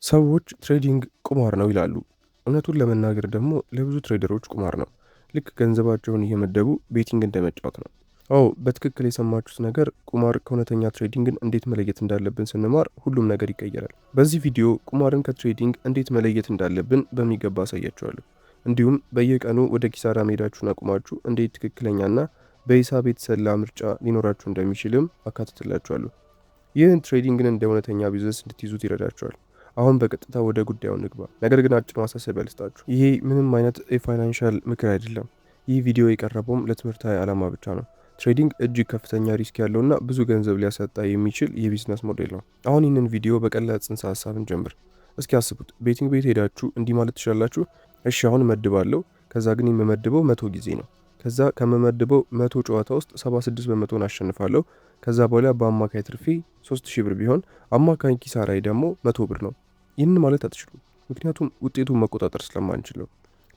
ሰዎች trading ቁማር ነው ይላሉ። እውነቱን ለመናገር ደግሞ ለብዙ trader ኦች ቁማር ነው። ልክ ገንዘባቸውን እየመደቡ betting እንደመጫወት ነው። አዎ፣ በትክክል የሰማችሁት ነገር፣ ቁማር ከእውነተኛ trading ን እንዴት መለየት እንዳለብን ስንማር ሁሉም ነገር ይቀየራል። በዚህ ቪዲዮ ቁማርን ከ trading እንዴት መለየት እንዳለብን በሚገባ አሳያችኋለሁ። እንዲሁም በየቀኑ ወደ ኪሳራ መሄዳችሁን አቁማችሁ እንዴት ትክክለኛና በሂሳብ የተሰላ ምርጫ ሊኖራችሁ እንደሚችልም አካትትላችኋለሁ። ይህን trading ን እንደ እውነተኛ ቢዝነስ እንድትይዙት ይረዳችኋል። አሁን በቀጥታ ወደ ጉዳዩ እንግባ። ነገር ግን አጭር ማሳሰቢያ ልስጣችሁ። ይሄ ምንም አይነት የ financial ምክር አይደለም። ይህ ቪዲዮ የቀረበውም ለትምህርታዊ ዓላማ ብቻ ነው። Trading እጅግ ከፍተኛ risk ያለውና ብዙ ገንዘብ ሊያሳጣ የሚችል የ business model ነው። አሁን ይህንን ቪዲዮ በቀላል ጽንሰ ሀሳብ እንጀምር። እስኪ አስቡት፣ betting ቤት ሄዳችሁ እንዲህ ማለት ትችላላችሁ። እሺ፣ አሁን እመድባለሁ። ከዛ ግን የምመድበው 100 ጊዜ ነው። ከዛ ከምመድበው 100 ጨዋታ ውስጥ 76 በመቶን አሸንፋለሁ። ከዛ በኋላ በአማካይ ትርፌ 3000 ብር ቢሆን አማካኝ ኪሳራዬ ደግሞ 100 ብር ነው። ይህንን ማለት አትችሉም፣ ምክንያቱም ውጤቱን መቆጣጠር ስለማንችል ነው።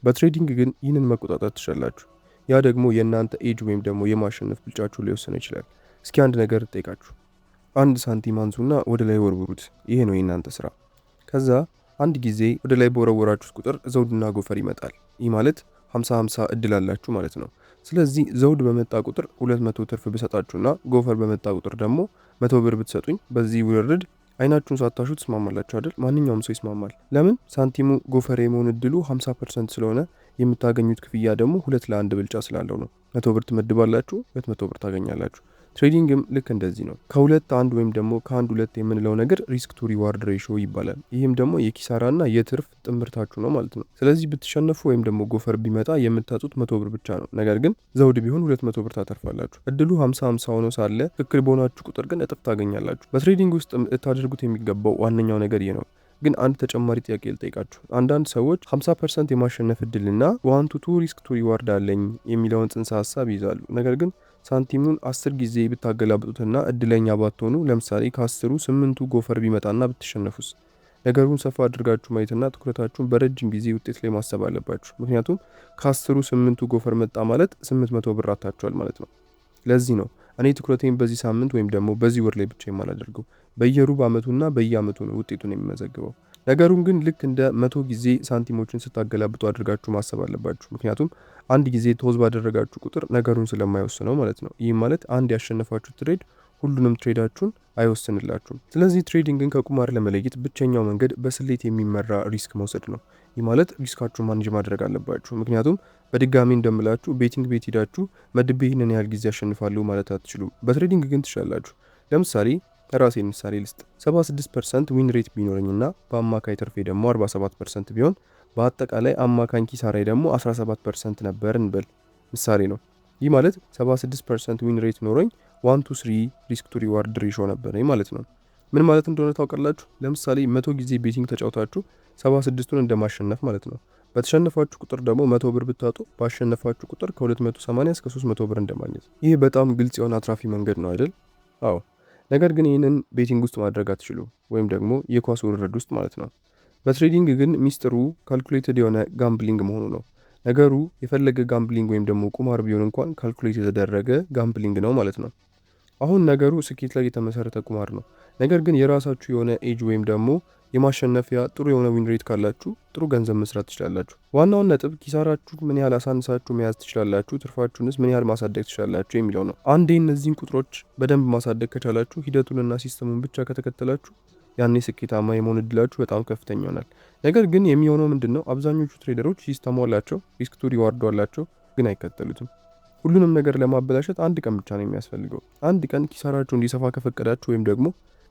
በ trading ግን ይህንን መቆጣጠር ትችላላችሁ። ያ ደግሞ የእናንተ edge ወይም ደግሞ የማሸነፍ ብልጫችሁ ሊወስነው ይችላል። እስኪ አንድ ነገር ልጠይቃችሁ። አንድ ሳንቲም አንሱና ወደ ላይ ወርውሩት። ይሄ ነው የእናንተ ስራ። ከዛ አንድ ጊዜ ወደ ላይ በወረወራችሁት ቁጥር ዘውድና ጎፈር ይመጣል። ይህ ማለት 50 50 እድል አላችሁ ማለት ነው። ስለዚህ ዘውድ በመጣ ቁጥር 200 ትርፍ ብሰጣችሁና ጎፈር በመጣ ቁጥር ደግሞ 100 ብር ብትሰጡኝ በዚህ ውርርድ አይናችሁን ሳታሹ ትስማማላችሁ አይደል? ማንኛውም ሰው ይስማማል። ለምን? ሳንቲሙ ጎፈር የመሆን እድሉ 50% ስለሆነ የምታገኙት ክፍያ ደግሞ 2 ለ1 ብልጫ ስላለው ነው። 100 ብር ትመድባላችሁ፣ 200 ብር ታገኛላችሁ። Trading ም ልክ እንደዚህ ነው። ከሁለት አንድ ወይም ደግሞ ከአንድ ሁለት የምንለው ነገር risk to reward ratio ይባላል። ይህም ደግሞ የኪሳራና የትርፍ ጥምርታችሁ ነው ማለት ነው። ስለዚህ ብትሸነፉ ወይም ደግሞ ጎፈር ቢመጣ የምታጡት 100 ብር ብቻ ነው። ነገር ግን ዘውድ ቢሆን 200 ብር ታተርፋላችሁ። እድሉ 50 50 ሆኖ ሳለ ትክክል በሆናችሁ ቁጥር ግን እጥፍ ታገኛላችሁ። በ trading ውስጥ ልታደርጉት የሚገባው ዋነኛው ነገር ይህ ነው። ግን አንድ ተጨማሪ ጥያቄ ልጠይቃችሁ። አንዳንድ ሰዎች 50% የማሸነፍ እድልና 1 to 2 risk to reward አለኝ የሚለውን ጽንሰ ሀሳብ ይይዛሉ። ነገር ግን ሳንቲሙን 10 ጊዜ ብታገላብጡትና እድለኛ ባትሆኑ፣ ለምሳሌ ከአስሩ ስምንቱ ጎፈር ቢመጣና ብትሸነፉስ? ነገሩን ሰፋ አድርጋችሁ ማየትና ትኩረታችሁን በረጅም ጊዜ ውጤት ላይ ማሰብ አለባችሁ። ምክንያቱም ከአስሩ ስምንቱ ጎፈር መጣ ማለት 800 ብር አጥታችኋል ማለት ነው። ለዚህ ነው እኔ ትኩረቴን በዚህ ሳምንት ወይም ደግሞ በዚህ ወር ላይ ብቻ የማላደርገው። በየሩብ ዓመቱና በየዓመቱ ነው ውጤቱን የሚመዘግበው። ነገሩን ግን ልክ እንደ 100 ጊዜ ሳንቲሞችን ስታገላብጡ አድርጋችሁ ማሰብ አለባችሁ። ምክንያቱም አንድ ጊዜ toss ባደረጋችሁ ቁጥር ነገሩን ስለማይወስነው ማለት ነው። ይህም ማለት አንድ ያሸነፋችሁ trade ሁሉንም trade ኣችሁን አይወስንላችሁም። ስለዚህ trading ን ከቁማር ለመለየት ብቸኛው መንገድ በስሌት የሚመራ risk መውሰድ ነው። ይህ ማለት risk ኣችሁን manage ማድረግ አለባችሁ። ምክንያቱም በድጋሚ እንደምላችሁ betting ቤት ሄዳችሁ መድቤ ይህንን ያህል ጊዜ አሸንፋለሁ ማለት አትችሉም። በ trading ግን ትችላላችሁ። ለምሳሌ ራሴን ምሳሌ ልስጥ። 76% win rate ቢኖረኝና በአማካይ ትርፌ ደግሞ 47% ቢሆን በአጠቃላይ አማካኝ ኪሳራዬ ደግሞ 17% ነበር እንበል። ምሳሌ ነው። ይህ ማለት 76% win rate ኖሮኝ 1 to 3 risk to reward ratio ነበረኝ ማለት ነው። ምን ማለት እንደሆነ ታውቃላችሁ? ለምሳሌ 100 ጊዜ betting ተጫውታችሁ 76ቱን እንደማሸነፍ ማለት ነው። በተሸነፋችሁ ቁጥር ደግሞ 100 ብር ብታጡ ባሸነፋችሁ ቁጥር ከ280 እስከ 300 ብር እንደማግኘት። ይህ በጣም ግልጽ የሆነ አትራፊ መንገድ ነው አይደል? አዎ። ነገር ግን ይህንን betting ውስጥ ማድረግ አትችሉም፣ ወይም ደግሞ የኳስ ውርርድ ውስጥ ማለት ነው። በ trading ግን ሚስጥሩ calculated የሆነ gambling መሆኑ ነው። ነገሩ የፈለገ gambling ወይም ደግሞ ቁማር ቢሆን እንኳን calculate የተደረገ gambling ነው ማለት ነው። አሁን ነገሩ ስኬት ላይ የተመሰረተ ቁማር ነው። ነገር ግን የራሳችሁ የሆነ edge ወይም ደግሞ የማሸነፊያ ጥሩ የሆነ win rate ካላችሁ ጥሩ ገንዘብ መስራት ትችላላችሁ። ዋናውን ነጥብ ኪሳራችሁ ምን ያህል አሳንሳችሁ መያዝ ትችላላችሁ፣ ትርፋችሁንስ ምን ያህል ማሳደግ ትችላላችሁ የሚለው ነው። አንዴ እነዚህን ቁጥሮች በደንብ ማሳደግ ከቻላችሁ፣ ሂደቱንና system ኡን ብቻ ከተከተላችሁ ያኔ ስኬታማ የመሆን እድላችሁ በጣም ከፍተኛ ይሆናል። ነገር ግን የሚሆነው ምንድን ነው? አብዛኞቹ trader ኦች system ኡ አላቸው፣ risk to reward ኡ አላቸው፣ ግን አይከተሉትም። ሁሉንም ነገር ለማበላሸት አንድ ቀን ብቻ ነው የሚያስፈልገው። አንድ ቀን ኪሳራችሁ እንዲሰፋ ከፈቀዳችሁ ወይም ደግሞ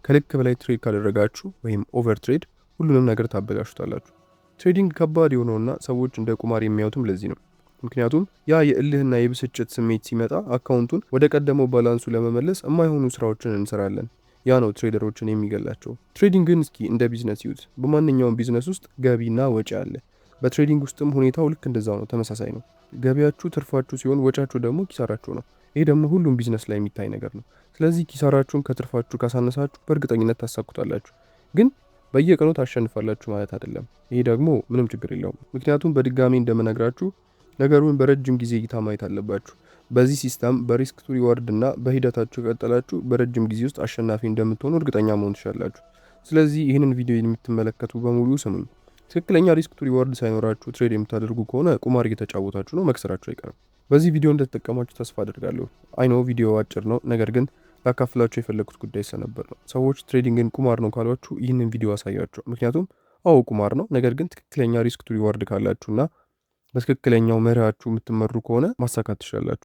ከልክ በላይ trade ካደረጋችሁ ወይም over trade ሁሉንም ነገር ታበላሹታላችሁ። Trading ከባድ የሆነውና ሰዎች እንደ ቁማር የሚያዩትም ለዚህ ነው። ምክንያቱም ያ የእልህና የብስጭት ስሜት ሲመጣ account ኡን ወደ ቀደመው balance ኡ ለመመለስ የማይሆኑ ስራዎችን እንሰራለን። ያ ነው trader ኦችን የሚገላቸው። Trading ን እስኪ እንደ ቢዝነስ ይዩት። በማንኛውም ቢዝነስ ውስጥ ገቢና ወጪ አለ። በ trading ውስጥም ሁኔታው ልክ እንደዛው ነው፣ ተመሳሳይ ነው። ገቢያችሁ ትርፋችሁ ሲሆን ወጫችሁ ደግሞ ኪሳራችሁ ነው። ይሄ ደግሞ ሁሉም ቢዝነስ ላይ የሚታይ ነገር ነው። ስለዚህ ኪሳራችሁን ከትርፋችሁ ካሳነሳችሁ በእርግጠኝነት ታሳኩታላችሁ። ግን በየቀኑ ታሸንፋላችሁ ማለት አይደለም። ይሄ ደግሞ ምንም ችግር የለውም። ምክንያቱም በድጋሚ እንደምነግራችሁ ነገሩን በረጅም ጊዜ እይታ ማየት አለባችሁ። በዚህ system በ risk to reward እና በሂደታችሁ ከቀጠላችሁ በረጅም ጊዜ ውስጥ አሸናፊ እንደምትሆኑ እርግጠኛ መሆን ትችላላችሁ። ስለዚህ ይህንን ቪዲዮ የምትመለከቱ በሙሉ ስሙኝ። ትክክለኛ risk to reward ሳይኖራችሁ trade የምታደርጉ ከሆነ ቁማር እየተጫወታችሁ ነው፣ መክሰራችሁ አይቀርም። በዚህ ቪዲዮ እንደተጠቀማችሁ ተስፋ አድርጋለሁ። I know ቪዲዮ አጭር ነው፣ ነገር ግን ላካፍላችሁ የፈለግኩት ጉዳይ ስለነበር ነው። ሰዎች trading ን ቁማር ነው ካሏችሁ ይህንን ቪዲዮ አሳያቸው። ምክንያቱም አዎ ቁማር ነው፣ ነገር ግን ትክክለኛ risk to reward ካላችሁና በትክክለኛው መርሃችሁ የምትመሩ ከሆነ ማሳካት ትችላላችሁ።